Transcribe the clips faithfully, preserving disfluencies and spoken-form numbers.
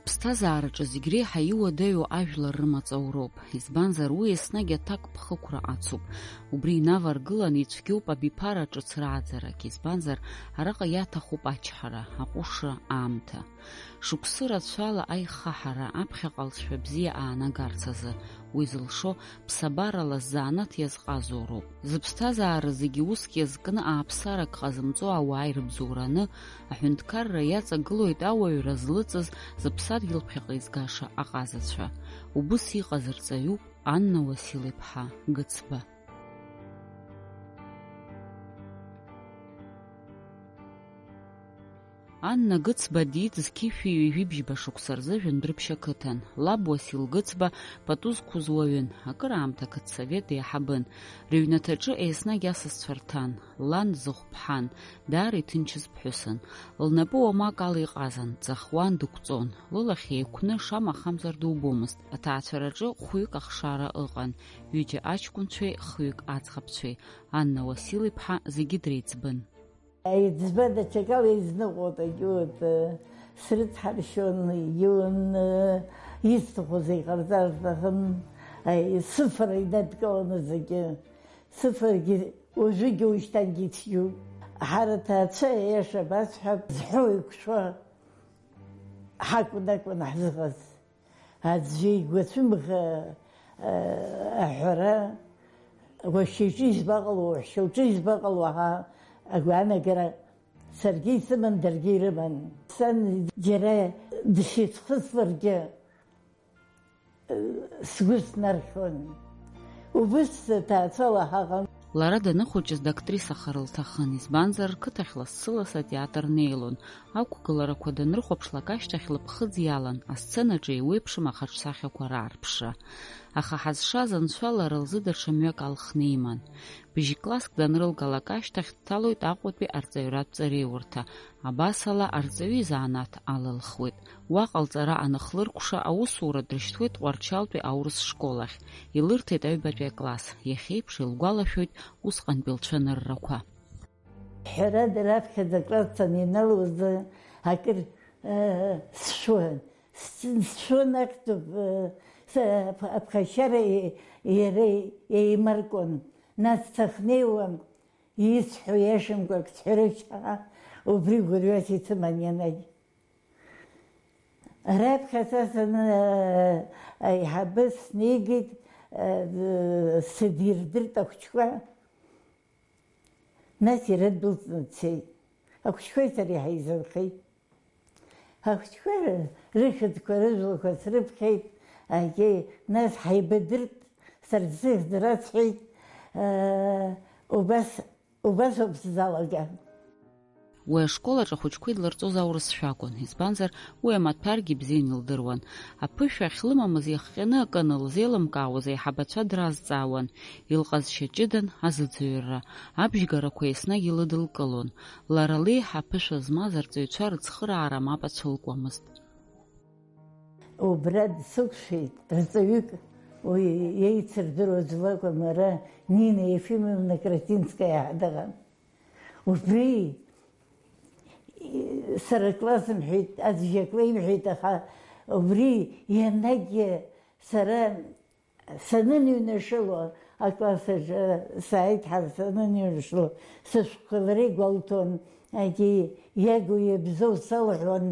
Ԥсҭазаараҿы зегь реиҳа иуадаҩу ажәлар рымаҵ ауроуп, избанзар, уи еснагь аҭакԥхықәра ацуп. Убри инаваргыланы ицәгьоуп абиԥара ҿыц рааӡарагь, избанзар, араҟа иаҭахуп ачҳара, аҟәышра аамҭа. Шықәсы рацәала аихаҳара аԥхьаҟа лҵшәа бзиа аанагарц азы, уи зылшо ԥсабарала ззанааҭ иазҟазоу роуп. Зыԥсҭазаара зегьы уск иазкны ааԥсарак ҟазымҵо ауаа ирыбзоураны, аҳәынҭқарра иаҵагылоит ауаҩра злыҵыз, зыԥсадгьыл ԥхьаҟа изгаша аҟазацәа. Убыс иҟаз рҵаҩуп Анна Уасил-иԥҳа Гыцба. Анна Гыцба диит зқьи шәи ҩажәи бжьба шықәса рзы Жәындәрыԥшь ақыҭан. Лаб Уасил Гыцба пату зқәыз уаҩын, акыраамҭа ақыҭсовет еиҳабын. Рыҩнаҭаҿы еснагь асасцәа рҭан, лан дзыхәԥҳан, даара иҭынчыз ԥҳәысын. Лнапы уамак ала иҟазан, дҵахуан, дықәҵон. Лылахь еиқәны, шамахамзар дубомызт. Аҭаацәараҿы хәҩык ахшара ыҟан, ҩыџьа аҷкәынцәеи хҩык аӡӷабцәеи. Анна Уасил-иԥҳа зегьы дреиҵбын. Аиҵбы даҽакала изныҟәоит, егьиуеит, срыцҳаршьон, егьиуеит, исҭаху зегь ҟарҵар сҭахын, сыфара идадкыланы зегьы. Сыфарагьы уажәыгьы уажәшьҭангьы ицәгьоуп. Ҳара аҭаацәа, аиаша басҳәап, зҳәо еиқәшәо ҳакәын акәын ҳзыҟаз. Аӡәы игәацәымӷ, э, аҳәара, уашьа иҿы избаҟало, уаҳәшьа лҿы избаҟало ҳәа агәаанагара саргьы исыман, даргьы ирыман. Сан џьара дшьацәхысларгьы, э, сгәы снархьуан. Убыс ҭаацәала ҳаҟан. Лара даныхәыҷыз дактрисахар лҭахын, избанзар, рқыҭахь лассы-лассы атеатр неилон. Ақәгыларақәа данрыхәаԥшлак ашьҭахь лыԥхыӡ иалан асценаҿы еиуеиԥшым ахаҿсахьақәа раарԥшра. Аха ҳазшаз анцәа лара лзы даҽа мҩак алхны иман. Быжь класск данрылгалак ашьҭахь дҭалоит Аҟәатәи арҵаҩратә ҵареиурҭа. Абасала, арҵаҩы изанааҭ алылхуеит. Уаҟа лҵара аныхлыркәша, аусура дрышьҭуеит Тҟәарчалтәи аурыс школ ахь. Илырҭеит аҩбатәи акласс. Иахьеиԥш илгәалашәоит усҟантәи лцәаныррақәа. Ҳәарада, раԥхьаӡа акласс саниналозы акыр, э, сшәон. С-, сшәон актәуп, э, с-, аԥ-, аԥхашьара е-, иара еимаркуан. Нас сахнеиуан, исҳәо иашамкәа ак сҳәарышьҭахьҟа, убри гәырҩас исыман ианагь. Раԥхьа са саны, э, аиҳабы снеигеит, э, сыдирдырт ахәыҷқәа. Нас иара дәылҵны дцеит. Ахәыҷқәеи сареи ҳаизынхеит. Ахәыҷқәа рыхьӡқәа, рыжәлақәа срыԥхьеит, егьи, нас ҳаибадырт, саргьы сыхьӡ расҳәеит, э, убас, убас ауп сзалага. Уи ашкол аҿы ахәыҷқәа идлырҵоз аурысшәа акәын, избанзар, уи амаҭәаргьы ибзиан илдыруан. Аԥышәа ахьлымамыз иахҟьаны акы анылзеилымкаауаз аиҳабацәа дразҵаауан, илҟазшьа ҷыдан азыӡырҩра, абжьгарақәа еснагь илыдылкылон. Лара леиҳа аԥышәа змаз арҵаҩцәа рыцхыраара мап ацәылкуамызт. Убра дсықәшәеит рҵаҩык, уи еицырдыруа ӡәы лакәым, ара Нина Ефимовна Кратинскаиа ҳәа дыҟан. Убри сара класс мҳәеит, аӡәы џьак леимҳәеит, аха убри ианагь сара саныныҩнашыло, акласс аҿы сааит ҳара саныныҩнашыло, сышәҟәқәа лара игәалҭон, егьи иагу иабзоу салҳәон,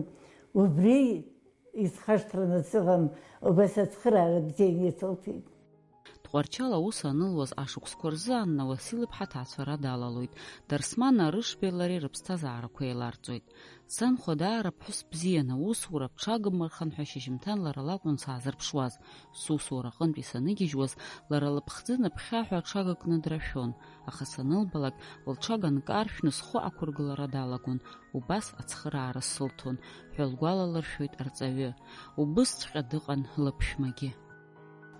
убри исхашҭраны сыҟам, убас ацхыраара бзианы исылҭеит. Тҟәарчал аус анылуаз ашықәсқәа рзы Анна Уасил-иԥҳа аҭаацәара далалоит. Дарсман Арышбеи лареи рыԥсҭазаарақәа еиларҵоит. Санхәа даара ԥҳәыс бзиан, аусура аԥҽагымырхан ҳәа шьыжьымҭан лара лакәын саазырԥшуаз. Сусура аҟынтәи саныгьежьуаз, лара лыԥхӡы аныԥхьаҳәа аҽага кны драшәон, аха санылбалак, лҽага нкаршәны схәы ақәыргылара далагон, убас ацхыраара сылҭон, ҳәа лгәалалыршәоит арҵаҩы. Убысҵәҟьа дыҟан лыԥшәмагьы.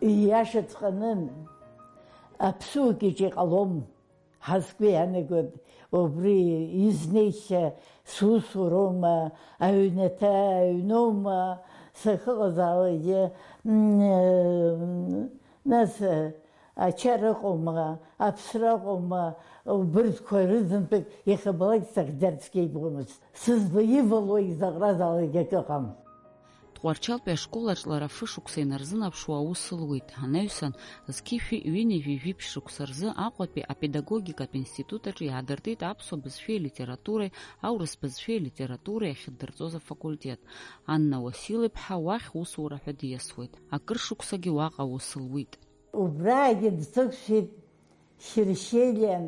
Ииашаҵәҟьаны, аԥсуак иҿы иҟалом. Ҳазқәа иаанагоит, убри изнеишьа сусуроума, аҩнаҭа аҩноума, сахьыҟазаалакгьы, м, нас, ачара ыҟоума, аԥсра ыҟоума, убырҭқәа рызынтәык иахьабалак сахьӡар цқьа ибомызт. Сызба ивало изаҟаразаалакгьы акы ыҟам. Тҟәарчалтәи ашкол аҿы лара фышықәса инарзынаԥшуа аус луеит. Анаҩсан, зқьышәи ҩынҩажәи жәиԥшь шықәса рзы Аҟәатәи апедагогикатә институт аҿы иаадыртит аԥсуа бызшәеи алитературеи, аурыс бызшәеи алитературеи ахьыддырҵоз афакультет. Анна Уасил-иԥҳа уахь усура ҳәа диасуеит. Акыр шықәсагьы уаҟа аус луит. Убраагьы дсықәшәеит Шьыршьелиа,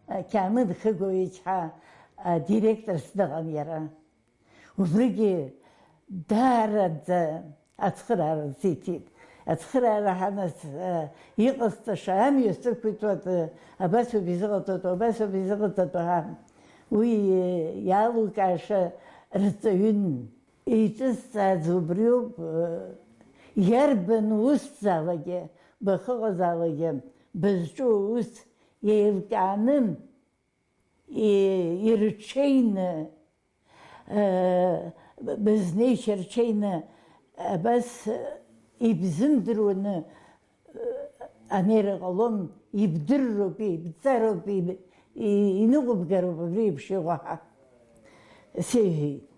а, Қьаамыт Хыгәович ҳәа, а, директорс дыҟан иара. Убригьы даараӡа ацхыраара рзиҭеит. Ацхыраара ҳанас, а, иҟасҵаша амҩа сықәиҵоит, а, абас ауп изыҟаҵатәу, абас ауп изыҟаҵатәу ҳәа. Уи, а, иалукааша рҵаҩын. Иҿысҵааӡо убриоуп, иарбан усзаалакгьы, бахыҟазаалакгьы, бызҿу аус еилкааны, и-, ирҽеины, э, б-, бызнеишьа рҽеины, абас ибзымдыруаны, анеира ҟалом, ибдырроуп, ибҵароуп, иб-, и-, иныҟәыбгароуп абри еиԥш иҟоу ҳәа сеиҳәеит.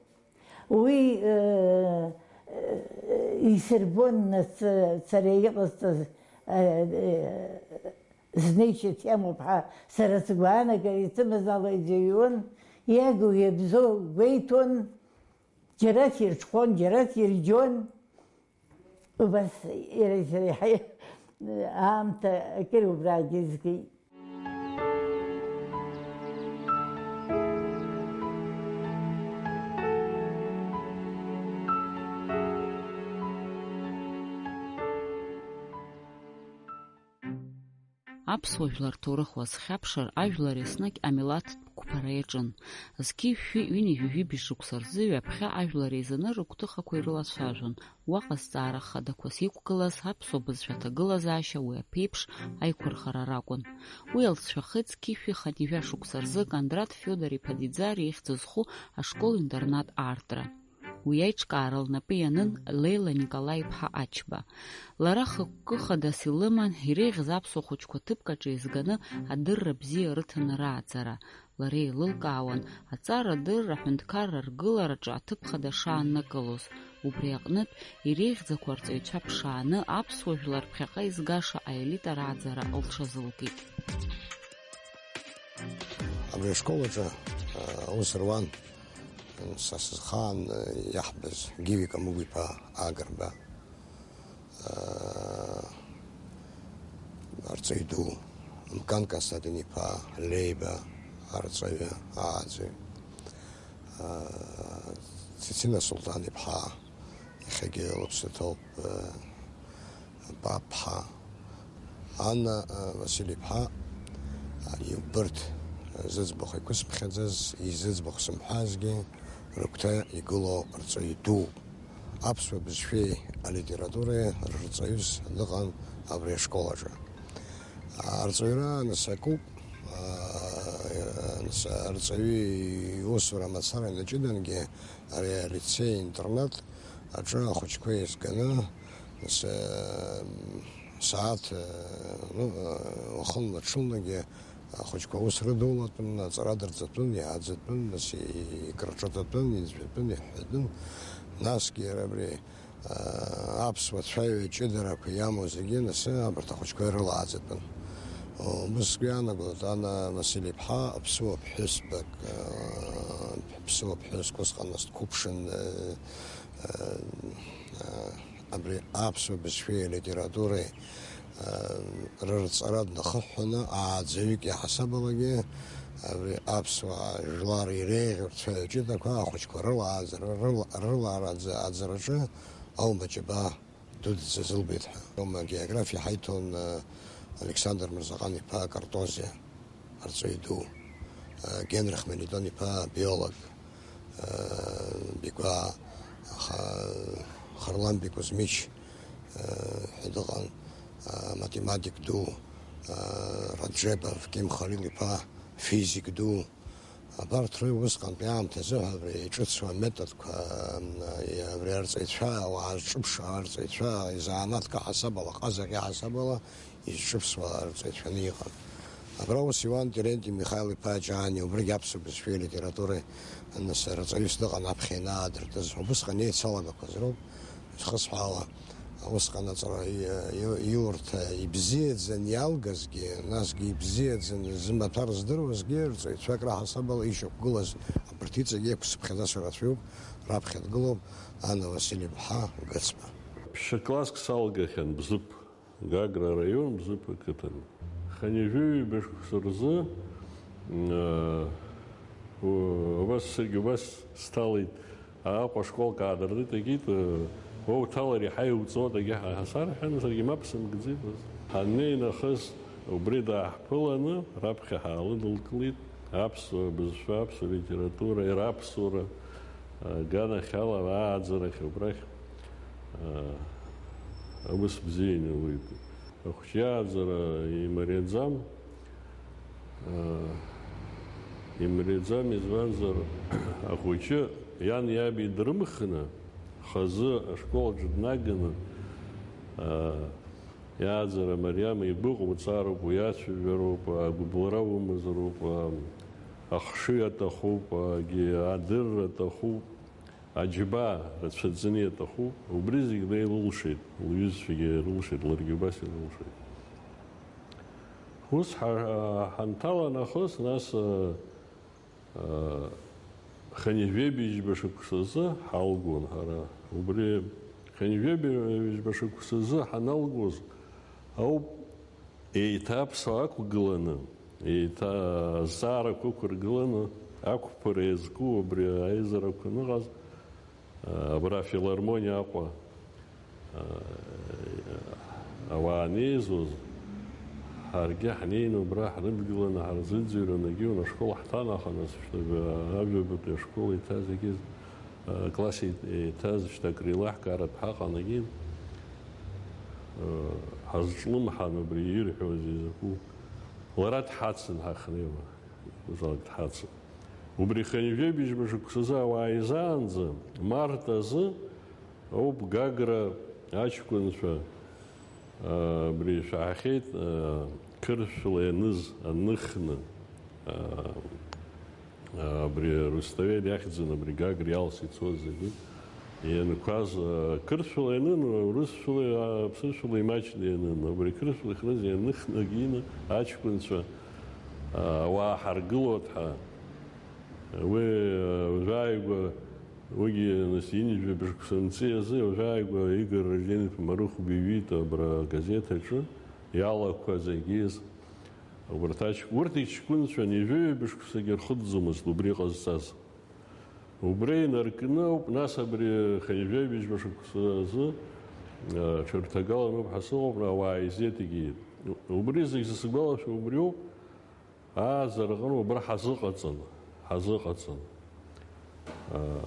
Уи, э, э, исырбон, нас, э, сара иҟасҵаз, э, э, знеишьас иамоуп ҳәа сара сгәаанагара исымаз ала изыҩуан, иагу иабзоу гәеиҭон, џьара сирҽхәон, џьара сирџьон. Убас иара, иара иаҳа аамҭа акыр убраагьы изгеит. Аԥсуа жәлар рҭоурых уазхьаԥшыр, ажәлар еснагь амилаҭтә қәԥара иаҿын. Зқьи жәшәи ҩынҩажәи жәибжь шықәса рзы ҩаԥхьа ажәлар еизаны рыгәҭыхақәа ирылацәажәон. Уаҟа зҵаара хадақәас иқәгылаз аԥсуа бызшәа аҭагылазаашьа уи аԥеиԥш аиқәырхара ракәын. Уи алҵшәахеит зқьи жәшәи хынҩажәа шықәса рзы Кондрат Фиодор-иԥа Диӡариа ихьӡ зху ашкол-интернат аартра. Уи аиҿкаара лнапы ианын Леила Николаи-иԥҳа Ачба. Лара хықәкы хадас илыман иреиӷьыз аԥсуа хәыҷқәа ҭыԥк аҿы еизганы адырра бзиа рыҭаны рааӡара. Лара еилылкаауан аҵара-дырра аҳәынҭқарра ргылараҿы аҭыԥ хада шааннакылоз. Убри аҟнытә, иреиӷьӡақәа арҵаҩцәа ԥшааны, аԥсуа жәлар ԥхьаҟа изгаша аелита рааӡара лҽазылкит. Абри ашкол аҿы, а, аус руан са сызхаан, а, иаҳбаз Гиви Камыгә-иԥа Агрба, а, арҵаҩ ду, Мкан Константин-иԥа Леиба арҵаҩы, ааӡаҩ, а, Цицина Сулҭан-иԥҳа, иахьагьы лыԥсы ҭоуп, а, Баԥҳа, Анна, а, Василь-иԥҳа, а, убырҭ, а, зыӡбахә иқәысԥхьаӡаз, изыӡбахә сымҳәазгьы, рыгәҭа игылоу рҵаҩы дууп. Аԥсуа бызшәеи алитературеи рырҵаҩыс дыҟан абри ашкол аҿы. Арҵаҩра, нас, акуп, а, нас, арҵаҩы иусура мацара инаҷыдангьы ари алицеи-интернат аҿы ахәыҷқәа еизганы, нас, э, сааҭ, э, ну, э, уахынла-ҽынлагьы ахәыҷқәа аус рыдулатәын, аҵара дырҵатәын, иааӡатәын, нас, и-, икырҿататәын, иӡәӡәатәын, иҳәҳәатәын. Насгьы иара абри, э, аԥсуа цәаҩа ҷыдарақәа иамоу зегьы, нас, абарҭ ахәыҷқәа ирылааӡатәын. Убыс сгәы иаанагоит, Ана Василь-иԥҳа аԥсуа ԥҳәызбак, э, ԥсуа ԥҳәыск усҟан нас дқәыԥшын, э, абри аԥсуа бызшәеи алитературеи, а, рырҵара днахыҳәҳәаны, ааӡаҩык иаҳасабалагьы абри аԥсуа жәлар иреиӷьу рцәаҩа ҷыдақәа ахәыҷқәа рылааӡара, рыла-, рылаараӡа аӡараҿы аума џьабаа дуӡӡа зылбеит ҳәа. Аума географиа ҳаиҭон, а, Александр Мырзаҟан-иԥа Картозиа. Арҵаҩы ду, Генрих Мелитон-иԥа, биолог, Бигәаа, аха Харлан Бикузмич ҳәа дыҟан, математик ду, Раджебов Ким Халил-иԥа, физик ду. Абарҭ рыҩ усҟантәи аамҭазы ҳәа абри иҿыцу аметодқәа, абри арҵаҩцәа, ауаа зҿыԥшу арҵаҩцәа, изанааҭк аҳасабала, ҟазахь иаҳасабала, изҿыԥсуа арҵаҩцәаны иҟан. Абра ус Иуан Теренти Михаил-иԥа Ҷаани, убригь аԥсуа бызшәеи литературеи, нас, рҵаҩыс дыҟан аԥхьа ианаадыртыз. Убысҟан еицалагақәаз роуп, Зхысҳәаала усҟан аҵара и-, и-, иурҭа ибзиаӡаны иалгазгьы, насгьы ибзиаӡаны зымаҭәар здыруазгьы рҵаҩцәак раҳасабала ишьақәгылаз абарҭ иҵегьы еиқәсыԥхьаӡаша рацәаҩуп, раԥхьа дгылоуп Анна Василь-иԥҳа Гыцба. Ԥшьа класск салгахьан Бзыԥ, Гагра араион, Бзыԥ ақыҭан. Хынҩажәи ҩба шықәса рзы, м, э, у-, убас саргьы убас сҭалеит. Аҟәа ашколк аадыртит, егьит, уа уҭалар иаҳа иуҵуеит, егьи ҳа-, ҳасарҳәан, саргьы мап сымкӡеит. Ҳаннеи нахыс убри дааҳԥыланы, раԥхьа ҳаалыдылкылеит, аԥсуа бызшәа, аԥсуа литература, иара аԥсуара, аганахьала, ааӡарахь, убрахь, аус бзиа инеиуеит. Ахәыҷы иааӡара имариаӡам, аа, имариаӡам, избанзар, ахәыҷы иан иаби дрымхны, хазы ашкол аҿы днаганы, аа, иааӡара мариам, игәыӷуҵароуп, уи ацәажәароуп, агәыбылра умазароуп, аа, ахшыҩ аҭахуп, агьи адырра аҭахуп. Аџьабаа рацәаӡаны иаҭахуп, убри зегь леилылшеит, лҩызцәагьы ирылшеит, ларгьы убас илылшеит. Ус ҳа-, ҳанҭала нахыс, нас, а, а, хынҩажәеибжьба шықәсазы ҳалгон ҳара. Убри хынҩажәеибжьба шықәсазы ҳаналгоз ауп, еиҭа аԥсуаа ақәгыланы, еиҭа азҵаарақәа ықәыргыланы, ақәԥара иазку абри аизарақәа аныҟаз, абра афилармониа Аҟәа, ауаа анеизоз, ҳаргьы ҳнеины убра ҳрыдгыланы ҳарзыӡырҩуан, егьиуан ашкол ҳҭанаха, нас шьҭа ажәабатәи ашкол еиҭа зегьы, класс еиҭаз шьҭа акреилаҳкааратә ҳаҟан, егьи ҳазҿлымҳан убри ирҳәоз изакәу. Лара дҳацын ҳахьнеиуа, изакәызаалак дҳацын. Убри хынҩажәеибжьба шықәсазы ауаа изаанӡа, март азы ауп Гагра аҷкәынцәа, а, абри ишәаҳахьеит, а, қырҭшәала ианыз, аныхны, а, а, абри Руставели иахьӡын, абри Гагра иалс ицоз зегьы ианқәаз, а, қырҭшәала ианын, урысшәала, а, аԥсышәала имаҷны ианын, абри қырҭшәала ихныз ианыхнагины аҷкәынцәа, а, ауаа ҳаргылоит ҳәа. Уи, а, уажәааигәа, уигьы нас ҩынҩажәа шықәса нҵи азы, уажәааигәа Игор Рожден-иԥа Марыхәба иҩит абра агазеҭ аҿы, иалақәаз егьиз. Убарҭ аҷ-, урҭ иҷкәынцәан, ҩажәаҩа шықәсагьы рхыҵӡомызт убри ҟазҵаз. Убри инаркны ауп, нас абри хынҩажәаҩа шықәсазы, а, ҽырҭагалан ауп ҳәа сыҟоуп, ауаа изеҭ егьиит. Убри зегь зысгәалашәо убриоуп. Ааӡара аҟны убра ҳазыҟаҵан, ҳазыҟаҵан. Аа,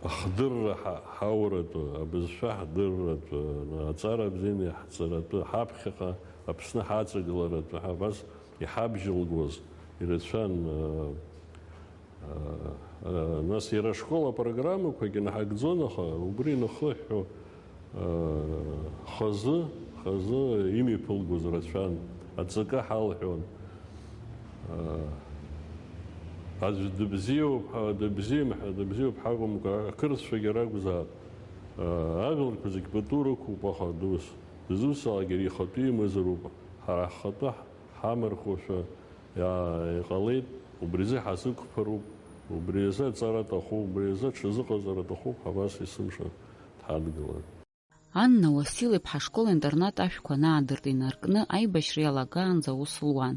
ахдырра ҳа-, ҳауратәы, абызшәа ҳдырратәы, аҵара бзианы иаҳҵаратәы, ҳаԥхьаҟа Аԥсны ҳаҵагыларатәы, ҳа-, абас иҳабжьалгоз ирацәан, аа, аа, аа, нас иара ашкол апрограммақәагьы наҳагӡон, аха убри нахыҳәҳәо, Хазы, хазы имиԥылгоз рацәан, аҵакы ҳалҳәон. Аӡә дыбзиоуп, ҳа-, дыбзиам ҳәа, дыбзиоуп ҳакәымкәа, ақырҭцәагьы ракәзаап. Ажәларқәа зегь пату рықәуп, аха дус, дызусҭазаалак иара ихатәы имазароуп, ҳара ҳхатәы ҳамырхошәа иа-, иҟалеит, убри азы ҳазықәԥароуп, убри азы аҵара аҭахуп, убри азы аҽазыҟаҵара аҭахуп, абас есымша дҳадгылан. Анна Уасил-иԥҳа ашкол-интернат ашәқәа анаадырт инаркны, аибашьра иалагаанӡа аус луан.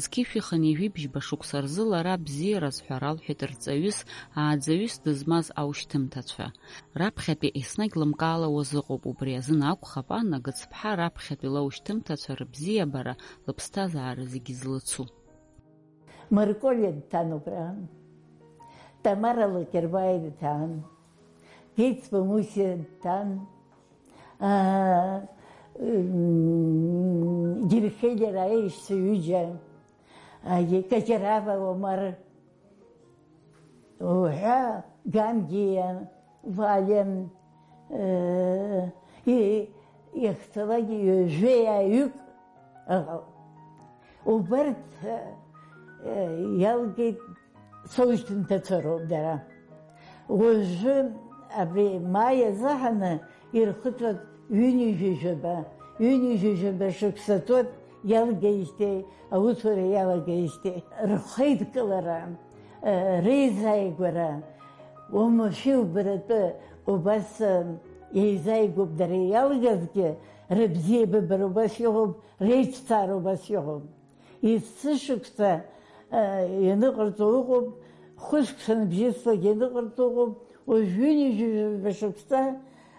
Зқьышәи хынҩажәи бжьба шықәса рзы лара бзиараз ҳәа ралҳәеит рҵаҩыс, ааӡаҩыс дызмаз аушьҭымҭацәа. Раԥхьатәи еснагь лымкаала уазыҟоуп, убри азын акәхап, Анна Гыцԥҳа раԥхьатәи лаушьҭымҭацәа рыбзиабара, лыԥсҭазаара зегьы злацу. Марколиа дҭан убра. Тамара Лакербаиа дҭан. Геицба Мусиа дҭан. Аа, м, Герхелиа раеишьцәа ҩыџьа. Аа, Каҷарава Омар. Уҳәа Гамгиа, Валиа, э, и-, ихцалак ҩажәеи ааҩык ыҟоуп. Убарҭ, э, иалгеит соушьҭымҭацәа роуп дара. Уажәы Абри маи азыҳәаны ирхыҵуеит ҩынҩажәижәаба, ҩынҩажәижәаба шықәса ҵуеит иалгеижьҭеи, аусура иалагеижьҭеи. Рхеидкылара, э, реизааигәара, уамашәа убаратәы убас, э, еизааигәоуп дара иалгазгьы, рыбзиабабара убас иҟоуп, реиҿцаара убас иҟоуп. Есышықәса, э, ианыҟарҵо ыҟоуп, хәышықәса ныбжьыслагьы ианыҟарҵо ыҟоуп, уажә ҩынҩажәижәаба шықәса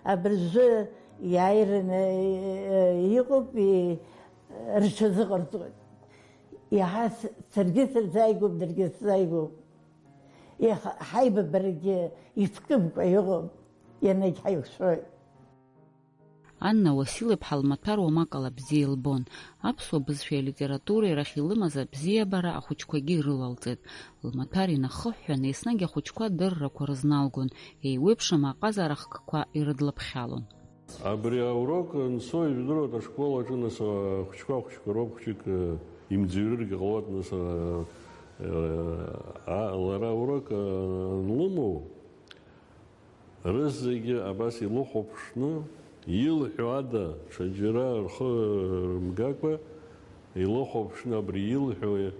абыржәы иааираны, э, иҟоуп, и-, рҽазыҟарҵоит. Иаҳа с-, саргьы сырзааигәоуп, даргьы сзааигәоуп. Иаха-, ҳаибабарагьы иҭкымкәа иҟоуп, ианагь ҳаиқәшәоит. Анна Уасил-иԥҳа лмаҭәар уамак ала бзиа илбон. Аԥсуа бызшәеи алитературеи рахь илымаз абзиабара ахәыҷқәагьы ирылалҵеит. Лмаҭәар инахыҳәҳәан, еснагь ахәыҷқәа адыррақәа рызналгон, еиуеиԥшым аҟазара хкқәа ирыдлаԥхьалон. Абри аурок анцо, ижәдыруеит, ашкол аҿы, нас, ахәыҷқәа, ахәыҷқәа роуп, хәыҷык, э, имӡырҩыргьы ҟалоит, нас, э, э, а, лара аурок, э, анлымоу, рызегьы абас илыхәаԥшны, илҳәо ада, ҽаџьара рхы рымгакәа, илыхәаԥшны абри илҳәо,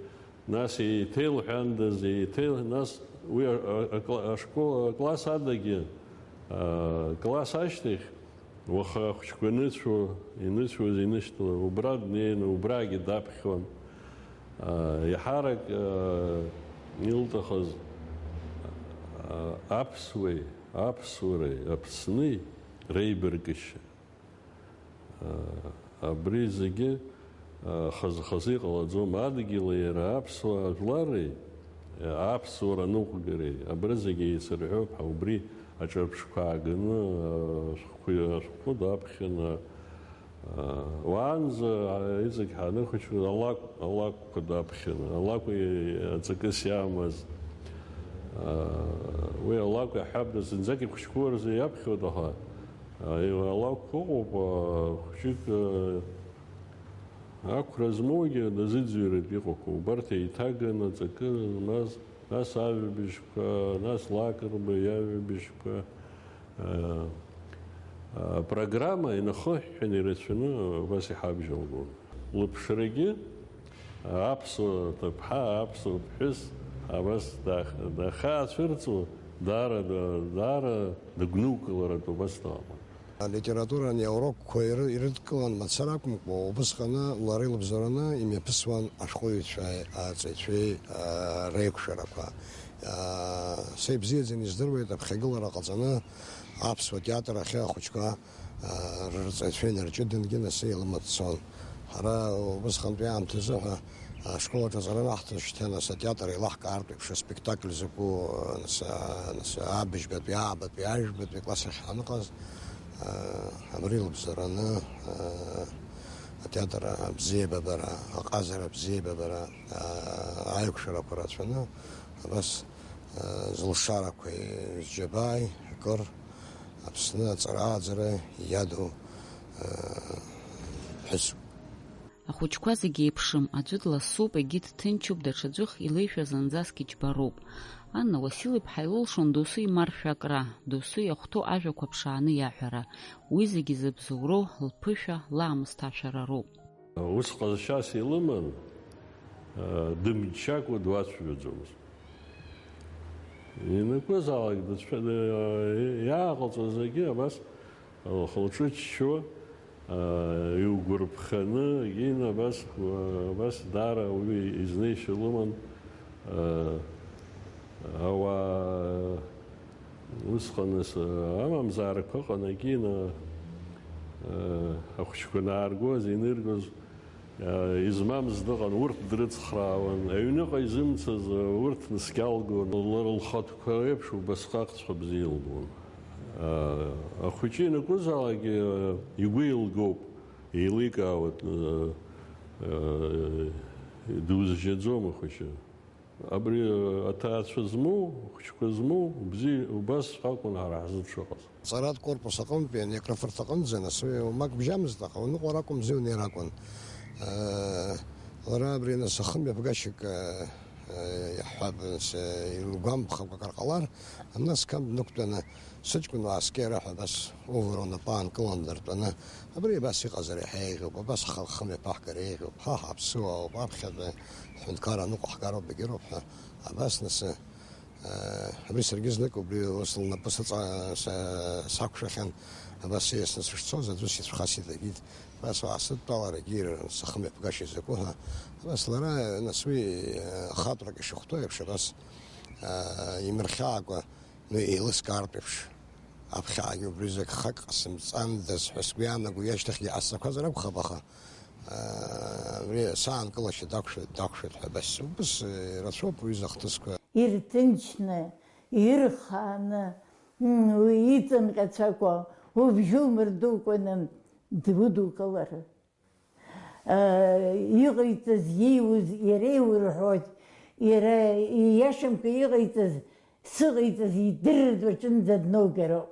нас еиҭеилҳәандаз, еиҭеил-, нас уи а-, а-, акла-, ашкол, акласс адагьы, а, класс ашьҭахь, уаха ахәыҷқәа ныцәо, иныцәоз инышьҭала, убра днеины, убрагьы даԥхьон. А, еиҳарак, а, илҭахыз, а, аԥсуеи, аԥсуареи, Аԥсни реибаркышьа. Абри зегьы, а, хаз-хазы иҟалаӡом. Адгьыли иара аԥсуа жәлари, а, аԥсуара ныҟәгареи, абри зегьы еицырҳәоуп ҳәа, убри аҿырԥштәқәа ааганы, а, ашәҟәқәа, ашәҟәқәа даԥхьаны, а, уаанӡа, а, иҵегь ҳаныхәыҷқәа алакә, алакәқәа даԥхьаны, алакә аҵакыс иамаз, а, уи алакә иаҳҳәап, зынӡак ихәыҷқәоу рзы иаԥхьоит, аха Алакә ыҟоуп, а, хәыҷык, а, ақәра змоугьы дазыӡырҩратә иҟақәоу, убарҭ еиҭаганы аҵакы змаз, нас ажәабжьқәа, нас Лакрба иажәабжьқәа, а, апрограмма инахыҳәҳәаны ирацәаны убас иҳабжьалгон. Лыԥшрагьы Аԥсуа ҭыԥҳа, аԥсуа ԥҳәыс абас дах-, дахьаацәырҵуа, даара, да-, даара дыгәнукыларатәы убас дыҟан. Алитература ани аурокқәа иры-, ирыдкылан мацара акәымкәа, убысҟаны лара илыбзоураны имҩаԥысуан ашәҟәыҩҩцәеи аҵаҩцәеи, аа, реиқәшәарақәа. Аа, са ибзиаӡаны издыруеит, аԥхьагылара ҟаҵаны аԥсуа театр ахьы ахәыҷқәа рырҵаҩцәа инарҷыдангьы нас еилымҵцон. Ҳара убысҟантәи аамҭазы ҳәа ашкол аҿы аҵара анаҳҭоз шьҭа нас атеатр еилаҳкаартә еиԥш аспектакль закәу, нас, нас абыжьбатәи, аабатәи, ажәбатәи класс ахь ҳаныҟаз, абри лыбзараны, атеатр абзиабабара, аҟазара абзиабабара, аиқәшәарақәа рацәаны, абас, зылшарақәеи зџьабааи акыр Аԥсны аҵара-ааӡара иадоу, э, ԥҳәысуп. Ахәыҷқәа зегьы еиԥшым, аӡәы дласуп, егьи дҭынчуп, даҽаӡәых илеишәа зынӡаск иџьбароуп. Анна Уасил-иԥҳа илылшон досу имаршәа акра, досу иахәҭоу ажәақәа ԥшааны иаҳәара. Уи зегьы зыбзоуроу лԥышәа, лаамысҭашәара роуп. Ус ҟазшьас илыман, э, дымччакәа дуацәажәаӡомызт. Ианакәызаалак дыцәшәа-, иааҟалҵоз зегьы абас лхы-лҿы ччо, иугәарԥханы, егьин абас, абас даара уаҩы изнеишьа лыман, ауаа усҟан ас, амамзаарақәа ыҟан, егьин, ахәыҷқәа анааргоз, иныргоз, Измамыз дыҟан, урҭ дрыцхраауан, аҩныҟа изымцаз урҭ наскьалгон, лара лхатәқәа реиԥш убасҟак цәа бзиа илбон. Ахәыҷы ианакәызаалакгьы игәы еилгоуп, еиликаауеит, дузжьаӡом ахәыҷы. Абри аҭаацәа змоу, ахәыҷқәа змоу, бзиа, убас акәын ҳара ҳзы дшыҟаз. Аҵаратә корпус аҟынтәи анеикрафырҭа аҟынӡа, нас, уи уамак бжьамызт, аха уныҟәара акәымзи, унеир акәын. Лара абри, нас, ахымҩаԥгашьак, иаҳҳәап, нас, илгәамԥхакәа акыр ҟалар, нас, қам днықәтәаны, Сыҷкәын уааскьа ара ҳәа абас увара унапы аанкыланы дыртәаны, абри абас иҟазар иаҳа еиӷьуп, абас ҳхы-, ҳхымҩаԥаҳгар еиӷьуп, ҳа ҳаԥсуаауп, аԥхьатәи ҳҳәынҭқарра аныҟәо ҳгароуп, егьароуп ҳәа, абас нас, э, абри саргьы знык убри ус лнапы сыҵа-, са-, сақәшәахьан, абас ииасны сышцоз, аӡәы сицәхасит, егьит, абас уаасыдтәаларагьы ир-, сыхымҩаԥгашьа закәу ҳәа, абас лара, нас уи, э, хаҵәрак ишахәҭоу еиԥш, абас, э, имырхьаакәа, Ну, еилыскаартә еиԥш, аԥхьагьы убри закәхак ҟасымҵандаз ҳәа сгәы иаанаго, иашьҭахьгьы ҟасҵақәазар акәхап, аха, аа, абри саанкылашьа дақәшәеит, дақәшәеит ҳәа абас, убыс, э, ирацәоуп уи захҭысқәа. Ирҭынчны, ирхааны, м, уи иҵымҟьацәакәа, убжьы умырдукәаны дудукылар. Иҟаиҵаз, ииуз иара иурҳәоит, иара ииашамкәа иҟаиҵаз, сыҟаиҵаз идырратә аҿынӡа дноугароуп.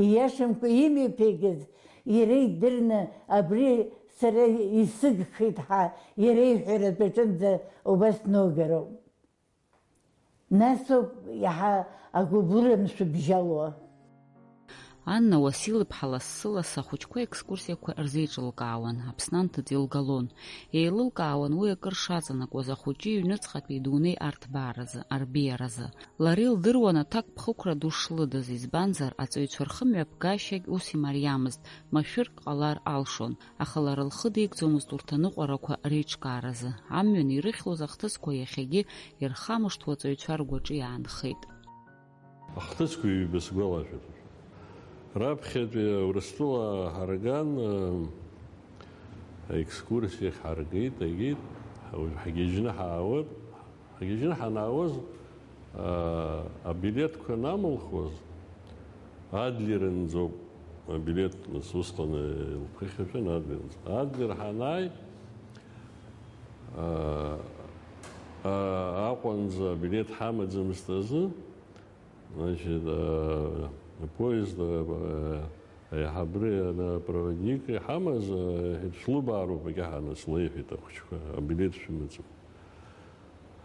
Ииашамкәа имҩаԥигаз иара идырны, абри сара исыгхеит ҳәа иара иҳәаратә аҿынӡа убас дноугароуп. Нас ауп иаҳа агәыбылра мшәыбжьалуа. Анна Уасил-иԥҳа лассы-лассы ахәыҷқәа аекскурсиақәа рзеиҿылкаауан, Аԥсны анҭыҵ илгалон. Еилылкаауан уи акыр шаҵанакуаз ахәыҷы иҩныҵҟатәи идунеи арҭбааразы, арбеиаразы. Лара илдыруан аҭакԥхықәра ду шлыдыз, избанзар, аҵаҩцәа рхымҩаԥгашьагь ус имариамызт, машәырк ҟалар алшон. Аха лара лхы деигӡомызт урҭ аныҟәарақәа реиҿкааразы. Амҩан ирыхьлоз ахҭысқәа иахьагьы ирхамышҭуа аҵаҩцәа ргәаҿы иаанхеит. Ахҭысқәа ҩба сгәалашәоит. Раԥхьатәи Урыстәыла ҳарган, э, аекскурсиахь ҳаргеит, егьит, ҳгьежьны ҳаауеит. Ҳгьежьны ҳанаауаз, аа, абилеҭқәа анамылхуаз, Адлерынӡоуп абилеҭ, нас, усҟан илԥыхьашәан Адлерынӡа. Адлер ҳанааи, аа, аа, Аҟәанӡа абилеҭ ҳамаӡамызт азы, значит, аа, апоезд, аа, аиҳабыреи ана апроводник иҳамаз, аа, иҳәеит, шәлыбаароуп, акьаҳа, нас, леиҳәеит ахәыҷқәа, абилеҭ шәымаӡам.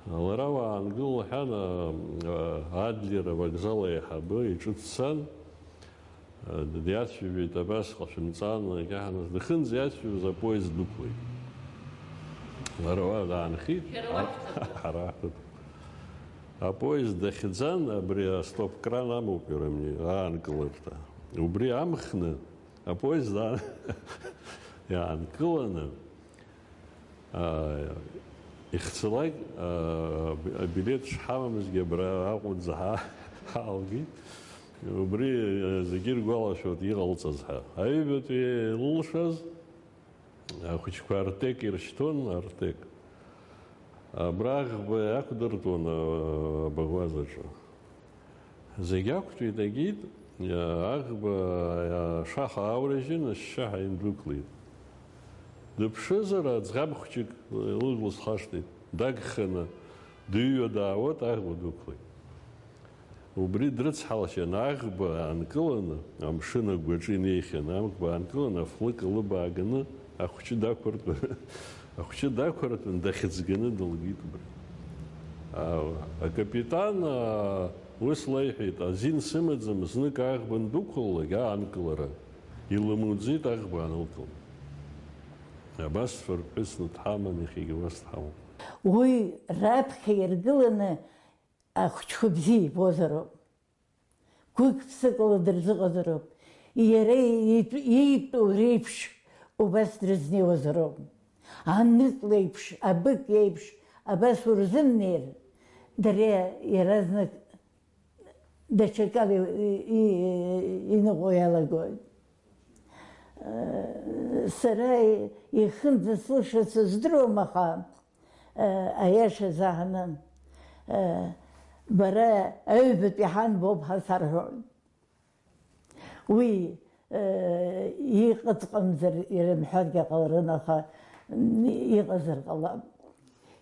Лара уаангыл лҳәан, а, а, Адлер авокзал аиҳабы иҿы дцан, а, диацәажәеит, абасҟа шәымҵан, иаҳаназ дахьынӡа иацәажәоз апоезд дықәлеит. Лара уа даанхеит. Шәара уахь дықәлеит. Ҳара ҳдәықәлеит. Апоезд дахьӡан, абри астопкран амоуп иара, мни, аанкыларҭа. Убри амхны апоезд аан-, иаанкыланы, Аа, ихцалак, аа, абилеҭ шҳамамызгьы абра Аҟәынӡа ҳа-, ҳаалгеит. Убри, э, зегьы иргәалашәоит иҟалҵаз ҳәа. Аҩбатәи лылшаз ахәыҷқәа Артек иршьҭуан, Артек. Абра аӷба иақәдыртәон, а, абаӷәазаҿы. Зегь ақәтәеит, агеит, аӷба, ашаха аурыжьын, ашьшьаҳәа индәықәлеит. Дыԥшызар, аӡӷаб хәҷык лыжәла схашҭит, дагханы дыҩуа даауеит, аӷба дықәлеит. Убри дрыцҳалшьан, аӷба аанкыланы, амшын агәаҿы инеихьан, аӷба аанкыланы, афлыка лыбааганы, ахәҷы дақәыртәаны, ахәҷы дақәыртәан, дахьыӡганы дылгеит убри. А, акапитан, а, ус леиҳәеит, азин сымаӡам, знык аӷба андәықәлалак, аанкылара илымуӡеит аӷба анылкыл. Абас фырԥҳәысны дҳаман, иахьагьы уас дҳамоуп. Уи раԥхьа иргыланы ахәыҷқәа бзиа ибозароуп. Гәык-ԥсыкала дырзыҟазароуп. Иара итә-, иитәу реиԥш убас дрызнеиуазароуп. Анык леиԥш, абык иеиԥш, абас урзымнеир, дара иаразнак даҽакала и-, и-, иныҟәо иалагоит. Сара ихынӡасылшац здыруам, аха, аиаша заҳаны, бара аҩбатәи ҳан боуп ҳәа сарҳәон. Уи, иҟаҵәҟьамзар ирымҳәаргьы ҟаларын, аха иҟазар ҟалап.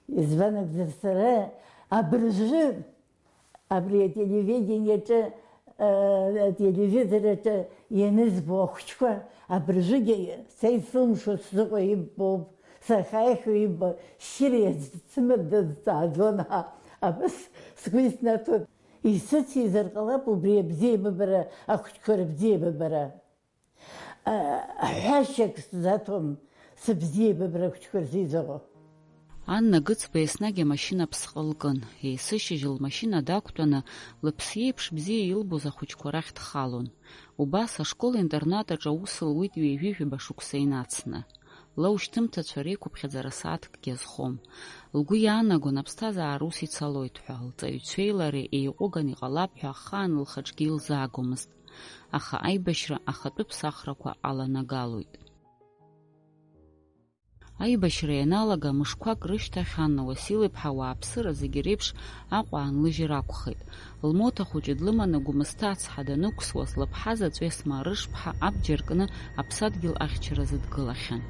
Избан акәзар, сара абыржәы Абри ателевидениеҿы, э, ателевизор аҿы ианызбо ахәыҷқәа абыржәгьы са исылшо сзыҟоу иббоуп, сахьааихьоу иббо, ссир иазцымырдаз дҵааӡон ҳәа, абас сгәы иснаҭоит. Исыцизар ҟалап убри абзиабабара, ахәыҷқәа рыбзиабабара. Ҳәашьак сзаҭом сыбзиабабара ахәыҷқәа рзеизыҟоу. Анна Гыцба еснагь амашьына аԥсҟы лкын. Есышьыжь лмашьына дақәтәаны, лыԥсы еиԥш бзиа илбоз ахәыҷқәа рахь дхалон. Убас ашкол-интернат аҿы аус луит ҩажәи жәаба шықәса инацны. Лоушьҭымҭацәа реиқәыԥхьаӡара сааҭкгьы азхом. Лгәы иаанагон аԥсҭазаара ус ицалоит ҳәа, лҵаҩцәеи лареи еиҟәыган иҟалап ҳәа ахаан лхаҿгьы илзаагомызт. Аха аибашьра ахатәы ԥсахрақәа аланагалоит. Аибашьра ианалага, мышқәак рышьҭахь Анна Уасил-иԥҳа ауааԥсыра зегьы реиԥш Аҟәа аанлыжьыр акәхеит. Лмоҭа хәыҷы длыманы Гәымсҭа ацҳа данықәсуаз, лыԥҳа заҵә Есма Арышԥҳа абџьар кны аԥсадгьыл ахьчаразы дгылахьан.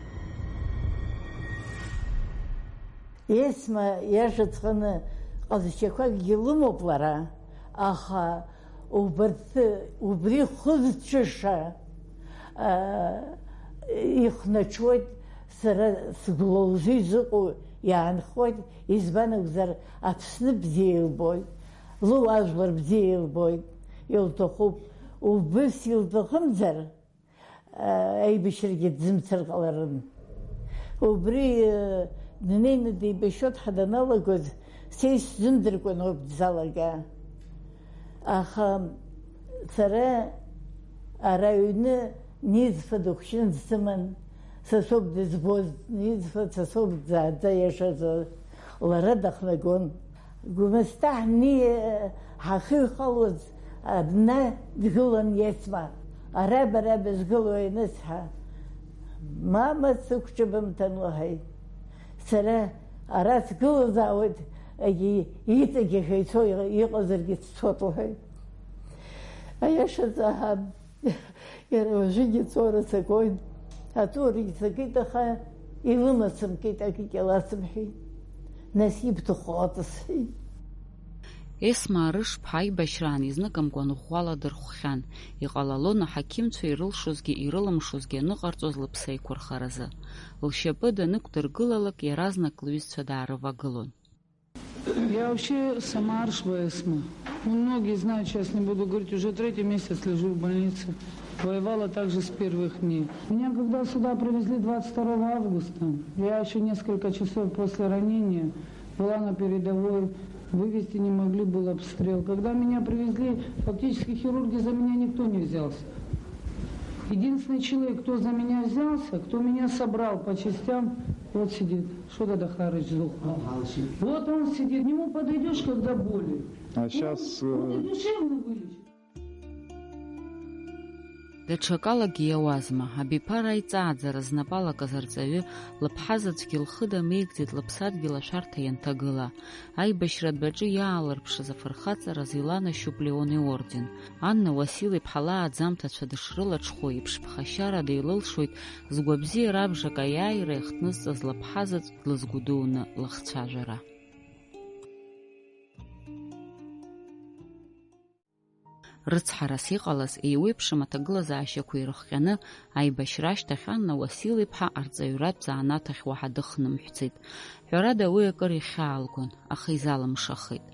Есма иашаҵәҟьаны ҟазшьақәакгьы лымоуп лара, аха убарҭ, убри хызҽыша, а, ихәнаҽуеит, сара сгәлоузы изыҟоу иаанхоит, избан акәзар, Аԥсны бзиа илбоит, лыуаажәлар бзиа илбоит, илҭахуп, убыс илҭахымзар, аибашьрагьы дзымцар ҟаларын. Убри, э, днеины деибашьуа дҳаналагоз, са исзымдыркәан ауп дзалага. Аха сара ара аҩны Низфа дыхәшьны дсыман, са соуп дызбоз, Низфа са соуп дзааӡа иашазы, лара дахнагон. Гәмысҭа ҳни-, ҳахьыҩхалоз абна дгылан Есма. Ара бара бызгылои анысҳәа, мама, сықәҿабымҭан лҳәеит. Сара ара сгылазаауеит, егьи иҵегьы ҳәа ицо иҟазаргьы сцот лҳәеит. Аиашаҵәҟьа, иара уажәыгьы ҵоура сагоит. Аҵоурагьы сакит, аха илымасымкит, акгьы ҟаласымҳәеит. Нас ибҭаху ыҟасҳәеит. Есма Арышԥҳа аибашьраан изныкымкәан ӷәӷәала дырхәхьан. Иҟалалон аҳақьымцәа ирылшозгьы ирылымшозгьы аныҟарҵоз лыԥсы аиқәырхаразы. Лшьапы данықәдыргылалак, иаразнак лҩызцәа даарывагылон. Я вообще сама Арышпова Есма. Ну, многие знают, сейчас не буду говорить, уже третий месяц лежу в больнице. Воевала также с первых дней. Меня когда сюда привезли двадцать второго августа, я еще несколько часов после ранения была на передовой, вывезти не могли, был обстрел. Когда меня привезли, фактически хирурги за меня никто не взялся. Единственный человек, кто за меня взялся, кто меня собрал по частям, вот сидит. Что тогда Харыч сдох? Вот он сидит. К нему подойдешь, когда боли. А щас, Он и э, душевно вылечит. Даҽакалагьы иауазма, абиԥара аиҵааӡара знапы алакыз арҵаҩы лыԥҳа заҵәгьы лхы дамеигӡеит лыԥсадгьыл ашәарҭа ианҭагыла. Аибашьратә адәаҿы иаалырԥшыз афырхаҵараз иланашьоуп Леон иорден. Анна Уасил-иԥҳа лааӡамҭацәа дышрылаҽхәо еиԥш, ԥхашьарада илылшоит згәабзиара абжак аиааира иахҭнызҵаз лыԥҳа заҵә длызгәыдуны лыхцәажәара. Рыцҳарас иҟалаз еиуеиԥшым аҭагылазаашьақәа ирыхҟьаны, аибашьра ашьҭахь Анна Уасил-иԥҳа арҵаҩратә заанаҭ ахь уаҳа дыхнымҳәӡеит. Ҳәарада, уи акыр ихьаалгон, аха изалымшахеит.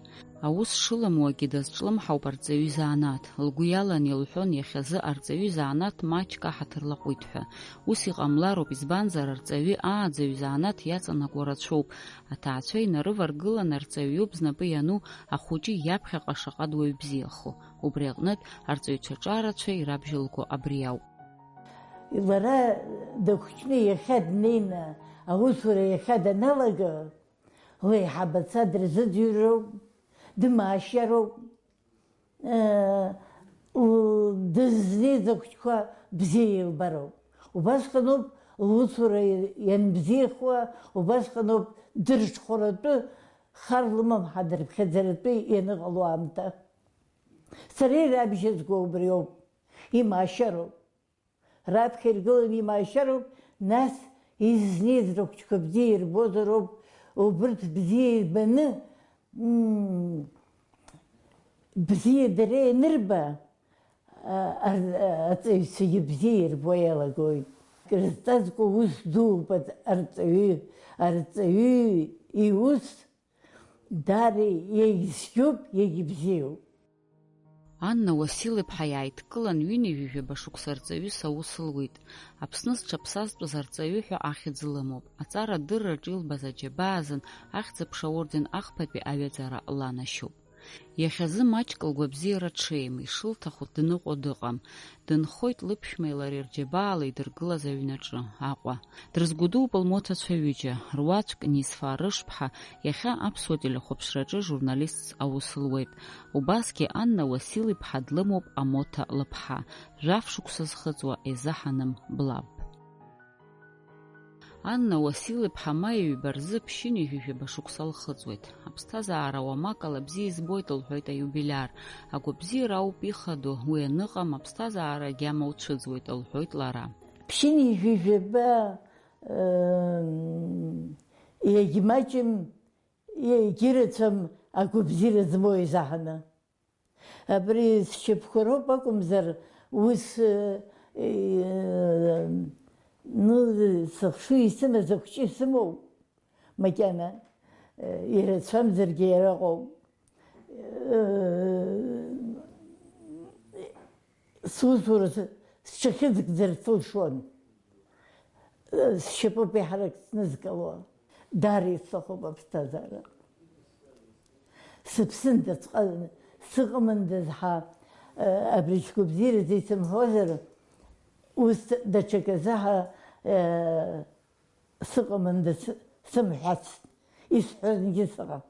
Аус шылымуагьы дазҿлымҳауп арҵаҩы изанааҭ, лгәы иалан илҳәон, иахьазы арҵаҩы изанааҭ маҷк аҳаҭыр лаҟәит ҳәа. Ус иҟамлароуп, избанзар, арҵаҩы ааӡаҩ изанааҭ иаҵанакуа рацәоуп. Аҭаацәа инарываргыланы арҵаҩ иоуп знапы иану, ахәыҷы иаԥхьаҟа шаҟа дуаҩ бзиахо. Убри аҟнытә, арҵаҩцәа ҿарацәа ирабжьалго абри ауп. Лара дыхәҷны иахьа днеины, аусура иахьа даналага, леиҳабацәа дрызыӡырҩроуп, дмаашьароуп, э, л-, дызнеиз ахәыҷқәа бзиа илбароуп. Убасҟаноуп лусура ианбзиахуа, убасҟаноуп дырҽхәаратәы, хар лымам ҳәа дырԥхьаӡаратәы ианыҟало аамҭа. Сара ирабжьазго убриоуп, имаашьароуп. Раԥхьа иргыланы имаашьароуп, нас изнеиз рыхәҷқәа бзиа ирбозароуп, убырҭ бзиа ирбаны, м, бзиа дара ианырба, а, ар-, аҵаҩцәагьы бзиа ирбо иалагоит. Крызҵазкуа ус дууп аҵ-, арҵаҩы, арҵаҩы иус даара иагьцәгьоуп, иагьыбзиоуп. Анна Уасил-иԥҳа иааидкылан ҩынҩажәижәаба шықәса рҵаҩыс аус луит. Аԥсны зҽаԥсазтәыз арҵаҩы ҳәа ахьӡ лымоуп. Аҵара адырраҿы илбаз аџьабаа азын Ахьӡ-аԥша аорден ахԥатәи аҩаӡара ланашьоуп. Иахьазы маҷк лгәабзиара ҽеим, ишылҭаху дныҟәо дыҟам. Дынхоит лыԥшәмеи лареи рџьабаала идыргылаз аҩнаҿы, Аҟәа. Дрызгәыдууп лмоҭацәа ҩыџьа, руаӡәк Нисфа Рышԥҳа, иахьа аԥсуа телехәаԥшраҿы журналистс аус луеит. Убасгьы Анна Уасил-иԥҳа длымоуп амоҭа лыԥҳа, жәаф шықәса зхыҵуа Езаҳаным Блаб. Анна Уасил-иԥҳа ма ҩба рзы ԥшьынҩажәижәаба шықәса лхыҵуеит. Аԥсҭазаара уамак ала бзиа избоит, лҳәоит аиубилиар. Агәабзиара ауп ихадоу, уи аныҟам, аԥсҭазаара агьама уцәыӡуеит, лҳәоит лара. Ԥшьынҩажәижәаба, ыы, иагьмаҷым, иагьырацәам агәабзиара змоу изаҳаны. Абри сшьапқәа роуп акәымзар, ус, э, э, ну, сыхшыҩ исымаз акәҷы сымоуп, макьана, э, ирацәамзаргьы иара ыҟоуп. Э, сусура с-, сҽахьызгӡар сылшон. Сшьапоуп еиҳарак снызкыло. Даара исҭахуп аԥсҭазаара. Сыԥсындаз ҟа-, сыҟамындаз ҳәа, э, абри сгәабзиаразы исымҳәозар, ус даҽаказы ҳәа, э, сыҟамындаз сымҳәацт, исҳәозгьы сыҟам.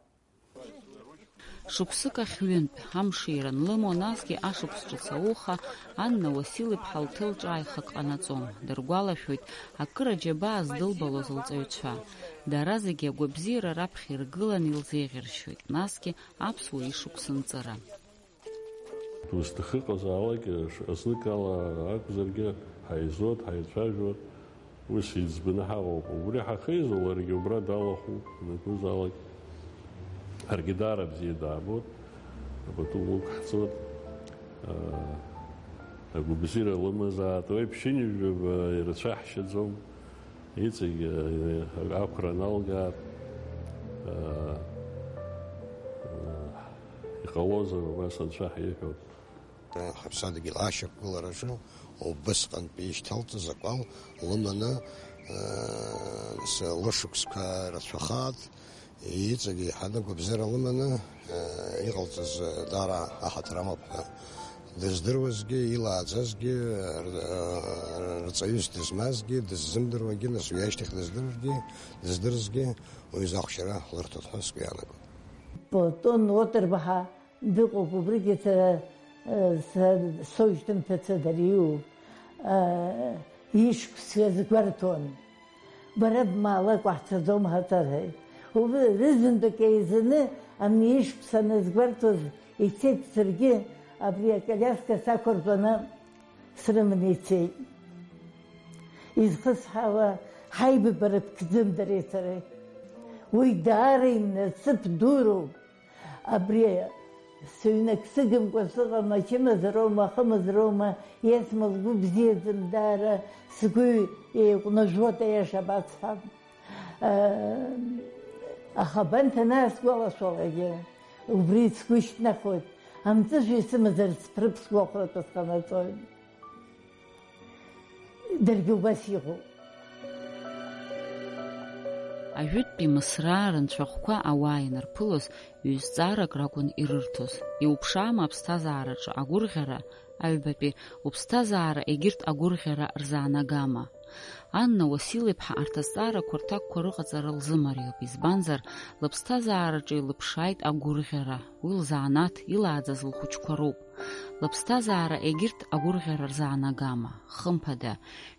Шықәсык ахь ҩынтә, амшира анлымоу, насгьы ашықәс ҿыц ауха, Анна Уасил-иԥҳа лҭел ҿааихак ҟанаҵом, дыргәалашәоит, акыр аџьабаа здылбалоз лҵаҩцәа. Дара зегьы агәабзиара раԥхьа иргылан илзеиӷьаршьоит, насгьы аԥсуа ишықәс нҵыра. Ус дахьыҟазаалак, ш-, зныкала акәзаргьы, ҳаизоит, ҳаицәажәоит, ус иӡбаны ҳаҟоуп. Убри ҳахьеизо, ларгьы убра далахәуп, ианакәызаалак. Ҳаргьы даара бзиа даабоит, апату лықәҳҵоит. Аа, агәабзиара лымазаат, уи ԥшьынҩажәаба ирацәаҳшьаӡом. Иҵегь, э, ақәра налгааит, э, э, иҟалозар, убас анцәа ҳиҳәоит. Ҳаԥсадгьыл ашьақәгылараҿы убысҟантәи ишьҭалҵаз акәал лыманы, э, с-, лышықәсқәа рацәахааит, иҵегь еиҳаны гәабзиара лыманы, э, иҟалҵаз, э, даара аҳаҭыр амоуп ҳәа дыздыруазгьы, илааӡазгьы, р-, р-, рҵаҩыс дызмазгьы, дыззымдыруагьы, нас уи ашьҭахь дыздырыргьы, дыздырызгьы, уи изы ахәшьара лырҭоит ҳәа сгәы иаанагоит. Платон Уотарбаҳа дыҟоуп, убригьы сара, э, са соужьҭымҭацәа дара иоуп. Э, ишықәсқәа згәарҭон. Бара бмаалакәа ҳцаӡом ҳаҭыр. Убри рызынтәык еизаны ани ишықәса анызгәарҭоз ицеит, саргьы абри акалиаска сақәыртәаны срыманы ицеит. Изхысҳәаауа ҳаибабара ԥхӡым дареи сареи. Уи даара имнасыԥ дуроуп. Абри сыҩнак сыгымкәа сыҟам, ачымазароума, ахымазароума, иасма лгәы бзиаӡам даара, сгәы еиҟәнажәуеит, аиаша абасҳәа. Аха абанҭ анаасгәалашәалакгьы, убри сгәы шьҭнахуеит, амҵәыжәҩа исымазар сԥрыԥ сгәахәратәы сҟанаҵоит. Даргьы убас иҟоуп. Ажәытәтәи Мысраа рынцәахәқәа ауаа ианырԥылоз, ҩ-зҵаарак ракәын ирырҭоз. Иуԥшаама аԥсҭазаараҿы агәырӷьара? Аҩбатәи, уԥсҭазаара егьырҭ агәырӷьара рзаанагама? Анна Уасил-иԥҳа арҭ азҵаарақәа рҭакқәа рыҟаҵара лзымариоуп, избанзар, лыԥсҭазаараҿы илыԥшааит агәырӷьара, уи лзанааҭ, илааӡаз лхәыҷқәа роуп. Лыԥсҭазаара егьырҭ агәырӷьара рзаанагама? Хымԥада,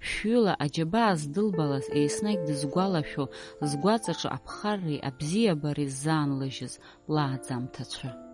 шәҩыла аџьабаа здылбалаз, еснагь дызгәалашәо, згәаҵаҿы аԥхарреи абзиабареи ззаанлыжьыз лааӡамҭацәа.